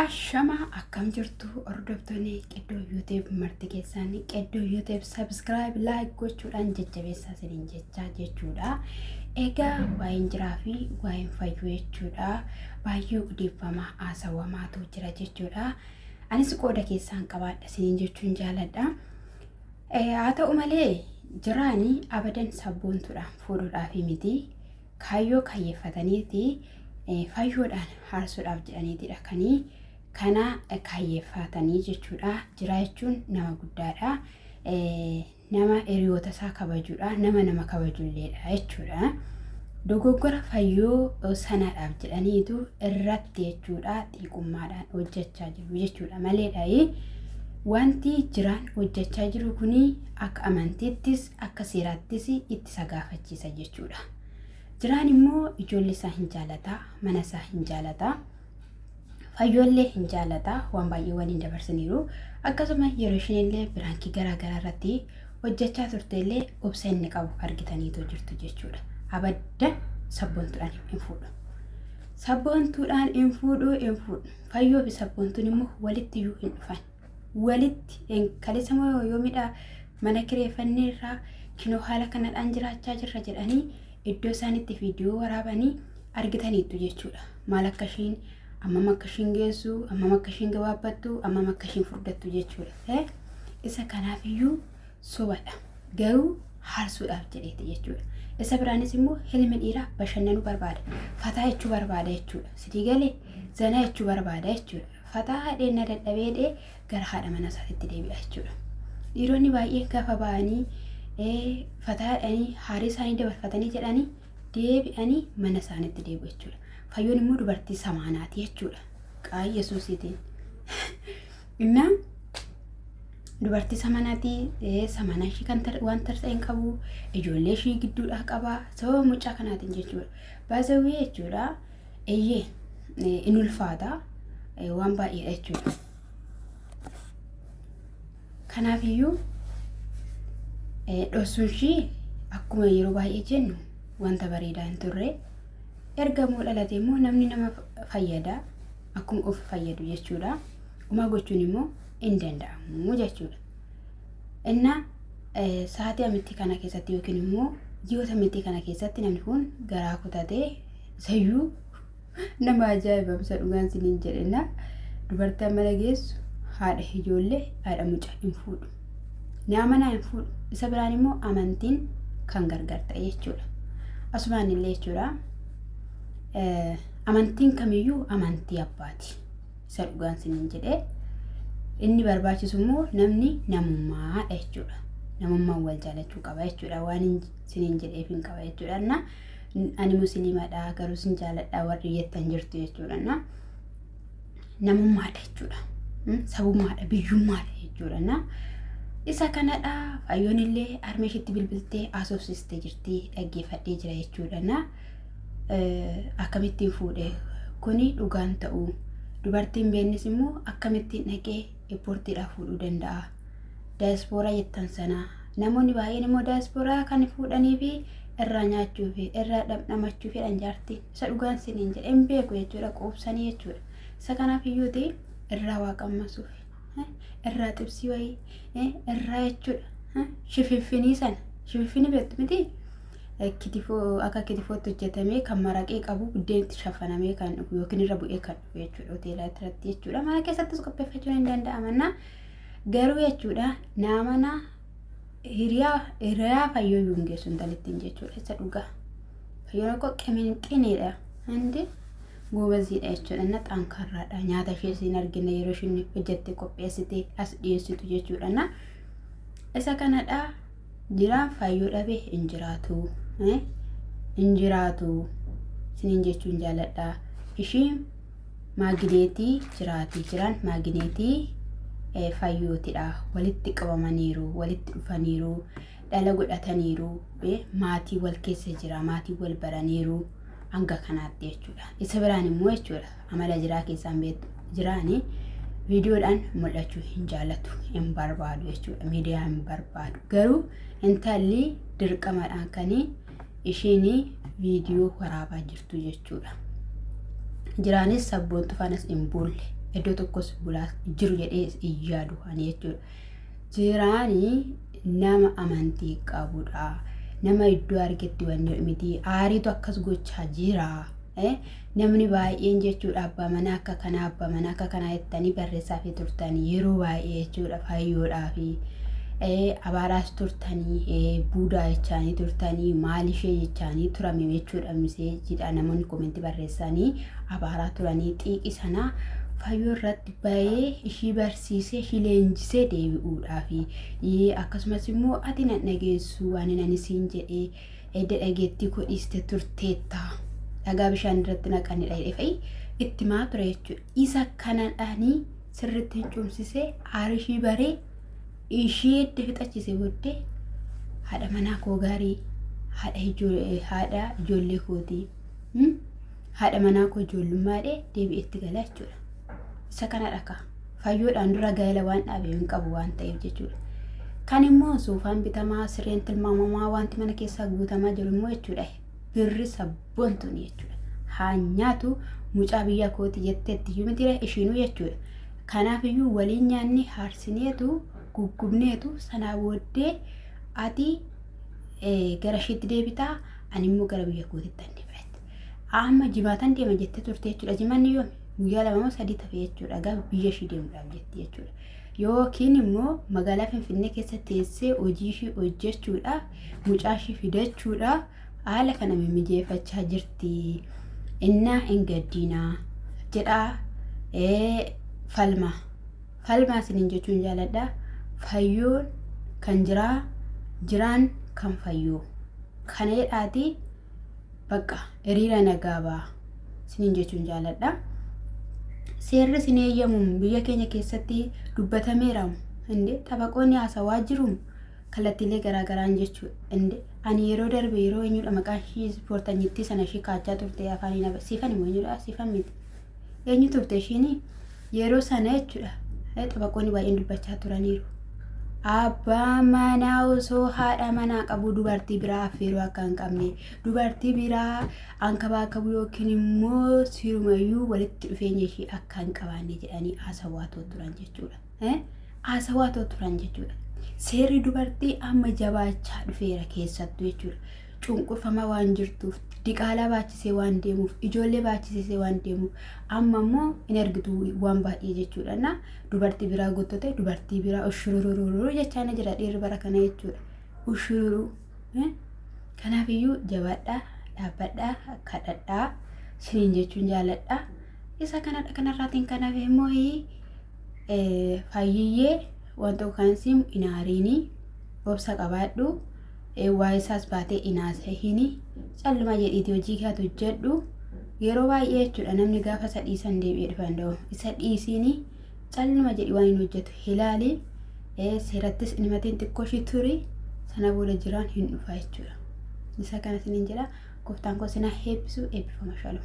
Ashama akkam jirtu hordoftoonni Qeddoo YouTube marti keessaan Qeddoo YouTube subscribe like gochuudhaan jajjabeessaa isiniin jechaa jechuudha. Egaa waa'een jiraa fi waa'een fayyuu jechuudha. Baay'ee odeeffamaa haasawamaatu jira jechuudha. Anis qooda keessaan qabaadha isiniin jechuun jaaladha. Haa ta'u malee jiraani abadan sabboontuudhaan fuudhuudhaaf miti. Kaayyoo kaayyeeffataniiti fayyoodhaan haarsuudhaaf jedhaniitidha kanii kana kaayyeeffatanii jechuudha. Jiraa jechuun nama guddaadha. Nama hiriyoota isaa kabajuudha. Nama nama kabajulleedha jechuudha. Dogoggora fayyoo sanaadhaaf jedhaniitu irratti jechuudha xiiqummaadhaan hojjechaa jiru jechuudha maleedha. Wanti jiraan hojjechaa jiru kuni akka amantiittis akka seeraattis itti isa gaafachiisa jechuudha. Jiraan immoo ijoollee isaa hin jaalata, mana isaa hin jaalata, fayyoollee hin jaalata, waan baay'ee waliin dabarsaniiru. Akkasuma yeroo isheen illee biraankii garaa garaa irratti hojjechaa turte illee obsa inni qabu argitaniitu jirtu jechuudha. Abadda sabboontuudhaan hin fuudhu. Sabboontuudhaan hin fuudhu hin fuudhu. Fayyoo fi sabboontuun immoo walitti iyyuu hin dhufan. Walitti kaleessa moo yoomidha mana kireeffanneerraa kinoo haala kanadhaan jiraachaa jirra jedhanii iddoo isaan itti viidiyoo waraabanii argitaniittu jechuudha. Maal akka ishiin ammam akka ishiin geessu, ammam akka ishiin gabaabbattu, ammam akka ishiin furdattu jechuudha. Isa kanaafiyyuu sobadha. Garuu haarsuudhaaf jedheeti jechuudha. Isa biraanis immoo ilmi dhiiraa bashannanuu barbaada. Fataa jechuu barbaada jechuudha. Sitii galee zanaa jechuu barbaada jechuudha. Fataa hadhee na dadhabee dhee gara haadha mana isaatitti deebi'a jechuudha. Dhiironni baay'een gaafa ba'anii fataa hadhanii haarii isaanii dabarfatanii jedhanii deebi'anii mana isaaniitti deebi'u jechuudha. Fayyoon immoo dubartii samaanaati jechuudha. Qaa Yesuusiitiin. Innaa dubartii samanaati samanaa ishii kan waan tarsa'e hin qabu ijoollee ishii gidduudhaa qaba sababa mucaa kanaatiin jechuudha. Baazawwee jechuudha. Eeyyee in ulfaata waan baay'eedha jechuudha. Kanaafiyyuu dhossuun ishii akkuma yeroo baay'ee jennu wanta bareedaa hin turre. Erga immoo dhalate immoo namni nama fayyada akkuma of fayyadu jechuudha. Umaa gochuun immoo hin danda'amu jechuudha. Innaa sa'aatii amittii kana keessatti yookiin immoo ji'oota amittii kana keessatti namni kun garaa kutatee Sayyuu nama ajaa'ibamsa dhugaan siniin jedhenna dubartii amma dhageessu haadha ijoollee haadha mucaa hin fuudhu. Nama naa hin fuudhu. Isa biraan immoo amantiin kan gargar ta'e jechuudha. Asumaan illee jechuudha. Amantiin kamiyyuu amantii abbaati. Isa dhugaan siniin jedhee inni barbaachisu immoo namni namummaadha jechuudha. Namummaan wal jaalachuu qaba jechuudha. Waan siniin jedheef hin qaba jechuudha. Ani musliimadha garuu sin jaaladha warri jettan jirtu jechuudha. Na namummaadha jechuudha. Sabummaadha biyyummaadha jechuudha. Na isa kanadha fayyoon illee harmee isheetti bilbiltee haasofsiistee jirti dhaggeeffadhee jira jechuudha. Na akkamittiin fuudhe kuni dhugaan ta'u dubartiin beennis immoo akkamittiin dhaqee ispoortiidhaa fuudhuu danda'a. Daayispooraa jettan sana namoonni baay'een immoo daayispooraa kan fuudhanii fi irraa nyaachuu fi irraa dhamdhamachuu fedhan jaartiin isa dhugaan siniin jedhe hin beeku jechuudha quubsanii jechuudha. Isa kanaaf iyyuuti irraa waa qammasuuf irraa xibsii wayii irraa jechuudha shififfinii sana shififfinii beektu miti kitifoo akka kitifootti hojjetamee kan maraqee qabu buddeen itti shaffanamee kan dhufu yookiin irra bu'ee kan dhufu jechuudha hoteela irratti jechuudha mana keessattis qopheeffachuun hin danda'amanna. Garuu jechuudha naamana hiriyaa hiriyaa fayyoo iyyuu hin geessu intalittiin jechuudha isa dhugaa. Fayyoon akka qiminxiniidha. Hindi goobaziidha jechuudha. Inna xaankarraadha. Nyaata ishee siin argina yeroo isheen hojjettee qopheessitee as dhiyeessitu jechuudha. Na isa kanadha jiraan fayyoo dhabe hin jiraatu. Hin jiraatu. Isiniin jechuun jaaladha. Ishiin maagineetii jiraati jiran maagineetii fayyootidha walitti qabamaniiru walitti dhufaniiru dhala godhataniiru maatii wal keessa jira maatii wal baraniiru hanga kanaatti jechuudha isa biraan immoo jechuudha amala jiraa keessaan beektu jiraani viidiyoodhaan mul'achuu hin jaallatu hin barbaadu jechuudha miidiyaa hin barbaadu garuu intalli dirqamadhaan kanii ishiin viidiyoo waraabaa jirtu jechuudha. Jiraanis sabboontu faanas hin buulle. Iddoo tokkos bulaa jiru jedhee hin yaadu ani jechuudha. Jiraani nama amantii qabudha. Nama iddoo argetti wanni miti. Aariitu akkas gochaa jira. Namni baay'een jechuudha abbaa manaa akka kanaa abbaa manaa akka kanaa jettanii barreessaa fi turtanii yeroo baay'ee jechuudha fayyoodhaa fi abaaraas turtanii buudaa jechaanii turtanii maal ishee jechaanii turame jechuudha miseejidha namoonni koomenti barreessanii abaaraa turanii xiiqi sanaa fayyoo irratti bahee ishii barsiisee ishii leenjisee deebi'uudhaafi akkasumas immoo ati nan dhageessu waan ani siin jedhee edda dhageettii koo dhiiste turteetta dhagaa bishaan irratti naqanidha jedhee fa'i itti maa ture jechuudha. Isa kanadhaanii sirriitti hin cumsisee aara ishii baree ishii edda fixachiise booddee haadha manaa koo gaarii haadha ijoollee kootii haadha manaa koo ijoollummaadhee deebi'eetti gala jechuudha. Isa kanadha kaa. Fayyoodhaan dura gaa'ela waan dhaabe hin qabu waan ta'eef jechuudha. Kan immoo soofaan bitamaa, sireen tilmaamamaa, wanti mana keessaa guutamaa jiru immoo jechuudha. Birri sabboontuun jechuudha. Haa nyaatu mucaa biyya kooti jetteetti iyyuu miti ishiinuu jechuudha. Kanaaf iyyuu waliin nyaanni haarsineetu guggubneetu sanaa booddee ati gara ishiitti deebitaa ani immoo gara biyya kootitti an deebi'atte. Amma jimaatan deema jettee turte jechuudha. Jimanni yoomi? Guyyaa 2 moo 3 tafe jechuudha. Gaafa biyya ishii deemuudhaaf jetti jechuudha. Yookiin immoo magaalaa Finfinnee keessa teessee hojii ishii hojjechuudhaaf mucaa ishii fidachuudhaaf haala kana mimmijeeffachaa jirti. Innaa hin gaddiinaa jedhaa falma. Falmaa isiniin jechuun jaaladha. Fayyoon kan jiraa jiraan kan fayyoo. Kana jedhaatii Bakka hiriira nagaa ba'a isiniin jechuun jaaladha. Seerri isin eeyyamuun biyya keenya keessatti dubbatameera. Inde xabaqoonni haasawaa jiru kallattiilee garaagaraan jechuudha. Inde ani yeroo darbe yeroo eenyudha maqaan ishii ispoortanyittii sana ishii kaachaa turte afaan hin siifan immoo eenyudha siifan miti. Eenyu turte ishiin yeroo sana jechuudha. Xabaqoonni baay'een dubbachaa turaniiru. Abbaa manaa osoo haadha manaa qabu dubartii biraa affeeruu akka hin qabne, dubartii biraa ankabaakabu yookiin immoo sirumayyuu walitti dhufeenya ishii akka hin qabaanne jedhanii haasawaa turan jechuudha. Haasawaa turan jechuudha. Seerri dubartii amma jabaachaa dhufeera keessattuu jechuudha. Cunqurfamaa waan jirtuuf, diqaalaa baachisee waan deemuuf, ijoollee baachisee waan deemuuf, amma immoo hin argitu waan baay'ee jechuudha. Na dubartii biraa gottote dubartii biraa ushururururu jechaa na jira dhiirri bara kana jechuudha. Ushururu. Kanaaf iyyuu jabaadhaa, dhaabbadhaa, kadhadhaa siniin jechuun jaaladha. Isa kanadha kanarraatiin kan hafe immoo fayyiyyee waan tokko kan simu hin aariinii obsa qabaadhu. Waa'ee isaas baatee hin haasa'ini calluma jedhiiti hojii kee ati hojjedhu yeroo baay'ee jechuudha namni gaafa isa dhiisan deebi'ee dhufa danda'u isa dhiisiini calluma jedhi waan hin hojjetu ilaali seerattis hin himatiin xiqqoo ishii turi sana booda jiraan hin dhufa jechuudha isa kana isiniin jedha gooftaan koo sinaa eebbisu eebbifama shalom.